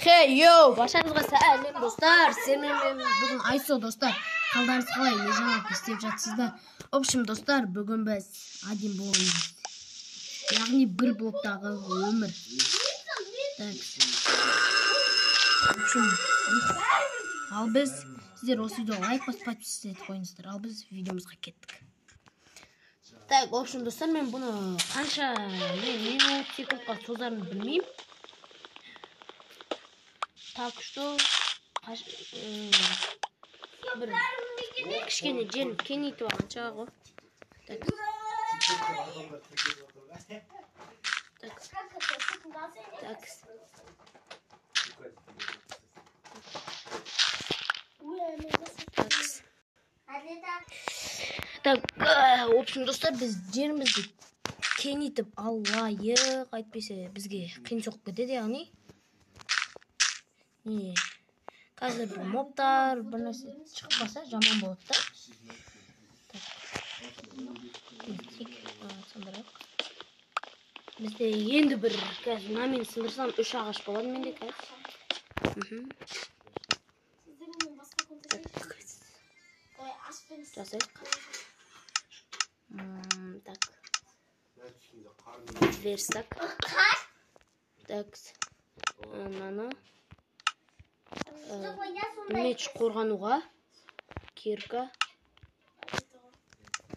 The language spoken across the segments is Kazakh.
Хей, йоу, баршаңызға сәлем достар. Сіздермен бүгін Айсо достар. Қалдарыңыз қалай, не жаңалық істеп жатсыздар? В общем, достар, бүгін біз один блок ойнаймыз. Яғни бір блоктағы өмір. Так. В общем, ал біз сіздер осы видеоға лайк басып подписаться етіп қойыңыздар. Ал біз видеомызға кеттік. Так, в общем, достар, мен бұны қанша минут, секундқа созарын білмеймін. Так что бір кішкене жерін кеңейтіп алғанша ғой. Так. Так. Так. Так, в общем, достар, біз жерімізді кеңейтіп алайық, әйтпесе бізге қиын соғып кетеді, яғни. Не, қазір бір мобтар, бір нәрсе шығып қалса жаман болады да. Так. Сындырайық. Бізде енді бір қазір мынамен сындырсам 3 ағаш болады менде қазір. Жасайық. Так. Верстак. Так. Мынаны меч қорғануға, кирка.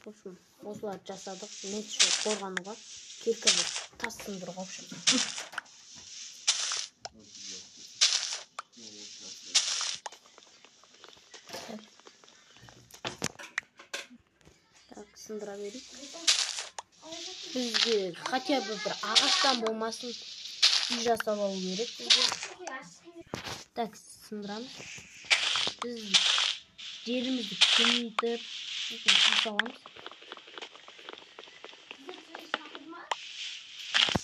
В общем, осыларды жасадық. Меч қорғануға, кирка тас сындыруға, в общем. Так, сындыра берейік. Бізге хотя бы бір ағаштан болмасын үй жасап алу керек бізге. Так, сындырамыз. Біз жерімізді кеңейтіп үй саламыз.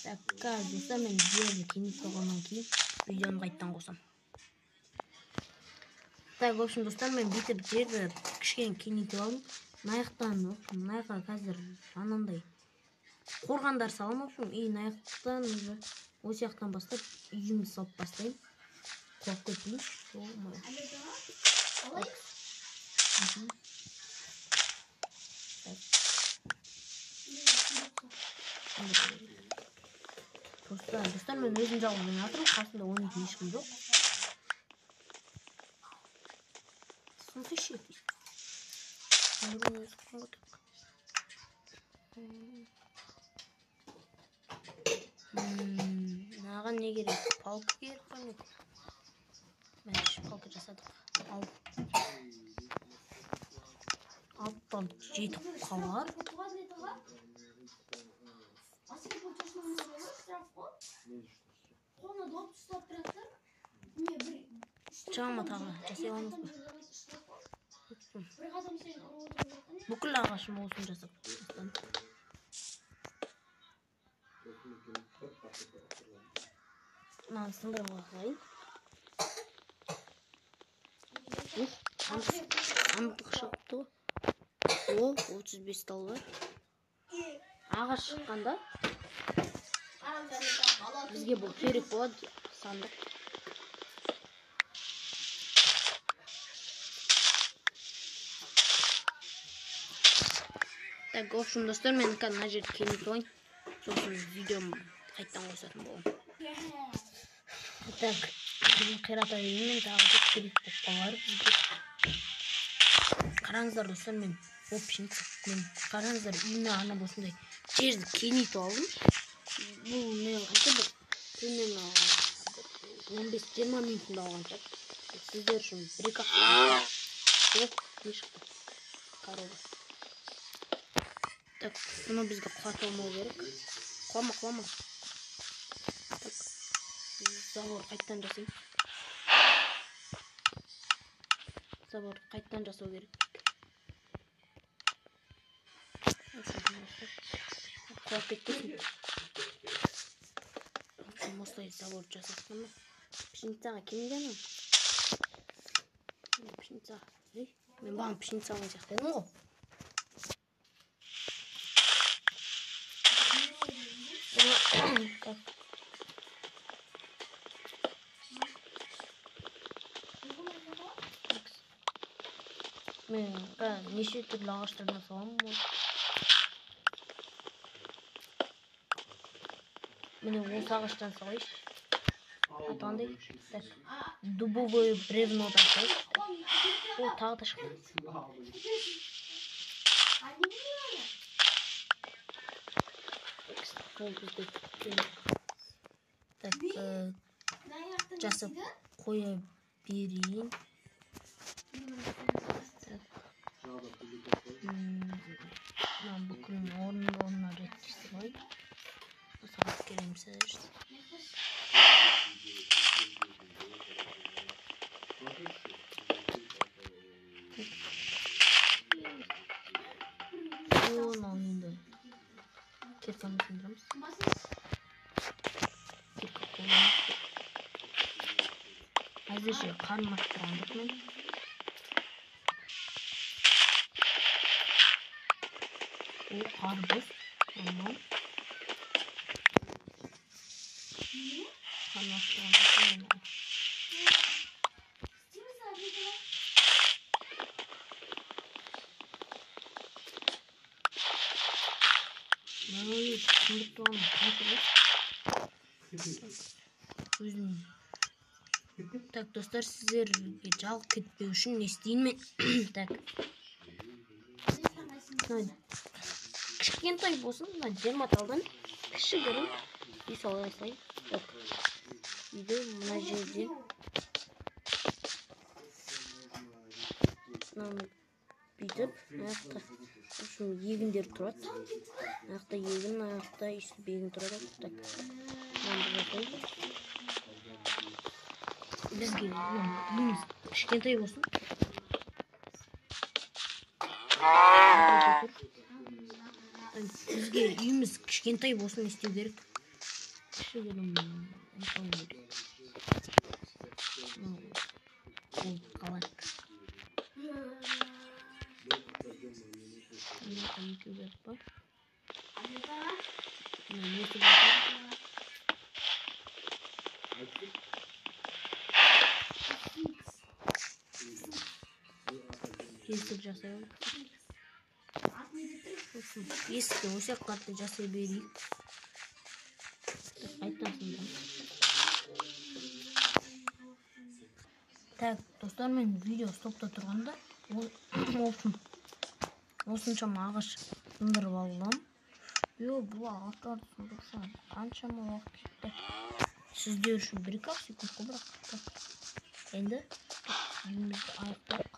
Так, қазір достар, мен жерді кеңейтіп алғаннан кейін видеоны қайтадан қосамын. Так, в общем, достар, мен бүйтіп жерді кішкене кеңейтіп алдым. Мына жақтан, в общем, мына жаққа қазір анандай қорғандар саламын, в общем, и мына жақтан уже осы жақтан бастап үйімді салып бастаймын. Құлап кетпейінші. Достар, достар, мен өзім жалғыз ойнап жатырмын, қасымда ойнайтын ешкім жоқ. Сынсайшы. Маған не керек? Палка керек па не? Міне, палка жасадық. Ал. Алтан жетіп қалар. Жама тағы жасай аламыз ба? Бүкіл ағашым осыны жасап тастадым. Мынаны сындырып алайын. Ух, сандық шығыпты ғой. О, 35 тал бар. Ағаш шыққанда бізге бұл керек болады сандық. Так, в общем, достар, мен қазір мына жерді кеңейтіп алайын. Сосын видеом қайтадан қосатын боламын. Так, қирата дегенмен тағы да керек болып қалар бізге. Қараңыздар, достар, мен в общем, мен қараңыздар, үйіме арнап осындай жерді кеңейтіп алдым. Бұл мен қанша бір примерно 15-20 минутында алған шығар. Сіздер үшін бір-екі ақ. О, не шықты? Корова. Так, бұны бізге құлатып алмау керек. Құлама, құлама. Так, забор қайтадан жасайын. Забор қайтадан жасау керек. Құлап кетпесін. В общем, осылай забор жасап. Пшеницаға келмейді анау. Пшеница. Ей, мен бағана пшеница алған сияқты едім ғой. Так. Мен неше түрлі ағаштардан саламын. Міне осы ағаштан салайыншы. Атағандай. Так, дубовое бревнодан салайыншы. О, тағы да шықты. Так, жасап қоя берейін. Так, бүкіл орын-орнына реттестіріп алайын. Осыған келеміз. Мынау енді кирканы сындырамыз. Кирка қолданып. Әзірше қарным ашып тұрған жоқ мен. О, қарбыз. Нормал. Қарным ашып тұрған жоқ мен. Өзім. Так, достар, сіздерге жалқ кетпеу үшін не істейін мен? Так. Кішкентай болсын, мына 20 талдан кішігірім үй сала салайын. Так. Үйді мына жерде мынаны бүйтіп, мына жақта, в общем, егіндер тұрады. Мына жақта егін, мына жақта өйстіп егін тұрады. Так. Мынаны жасаймыз. Бізге үйіміз кішкентай болсын. Бізге үйіміз кішкентай болсын, не істеу керек? Кішігірім үй салу керек. Ол қалады. Мына екеу беріп бар. Мына екі бар. Есік жасай алайық. Есікті осы қатты жасай берейік. Қайтадан сындырамыз. Так, достар, мен видео стопта тұрғанда осыншама ағаш сындырып алдым. Йо, бұл ағаштарды сындырсам қаншама уақыт кетті. Сіздер үшін 1-2 секунд қой бірақ. Так, енді үйімізді аяқтайық.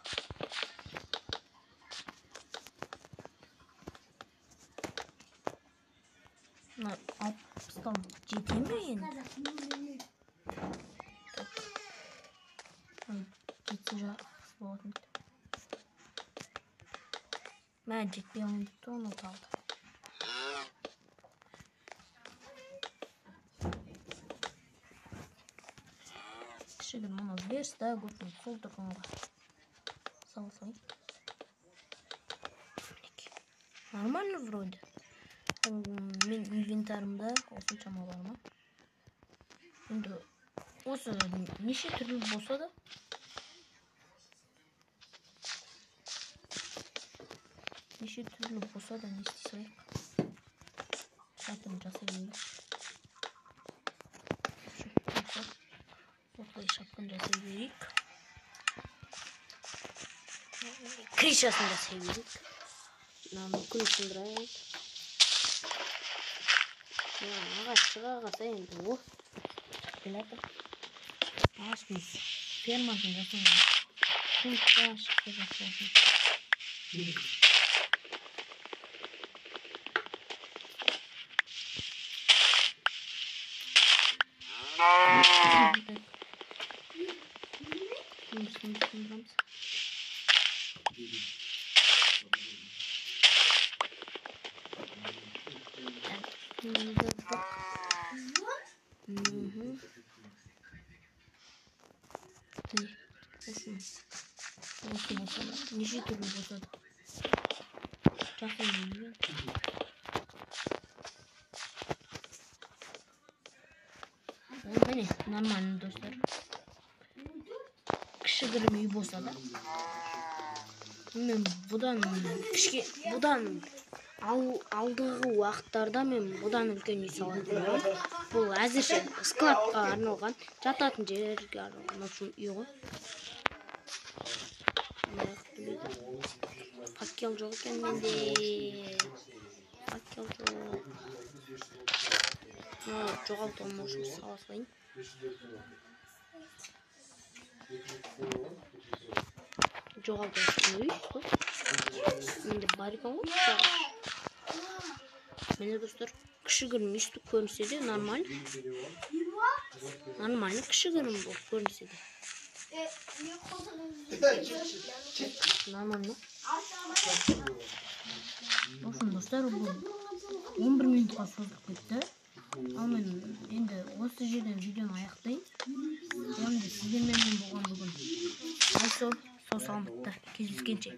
Мына 60-тан жете ме енді? Так. Жетсе жақсы болатын еді. Мә, жетпей қалайын деп тұр, оны талды. Кішігірім мына верста көп сол тұрғанға сала салайын. Нормально вроде. Мен инвентарымда осыншама бар ма? Енді осы неше түрлі болса да не істей салайық. Шатырын жасай берейік. Осылай шапканы жасай берейік. Крышасын жасай берейік. Мынаны күн сындырайық. Ағаш шыға қалса енді о. Келеді. Ағаштың фермасын жасаймын. Күн шықса жақсы болсын. Сындырамыз. Осы болса да, неше түрлі болса да. Жақсы екен. Міне, нормально, достар. Кішігірім үй болса да. Мен бұдан бұдан алдағы уақыттарда мен бұдан үлкен үй салатын боламын. Бұл әзірше складқа арналған, жататын жерге арналған, в общем, үй ғой. Факел жоқ екен менде. Факел жоқ. Жоғалтуым үшін сала салайын. Жоғалтып үй қой. Менде бар екен ғой. Міне, достар, кішігірім өйстіп көрінсе де нормально. Нормально кішігірім болып көрінсе де. Нормально. В общем, достар, бұл 11 минутқа созылып кетті. Ал мен енді осы жерден видеоны аяқтайын. Енді сіздермен болған бүгін Айсо, сау саламатта кездескенше.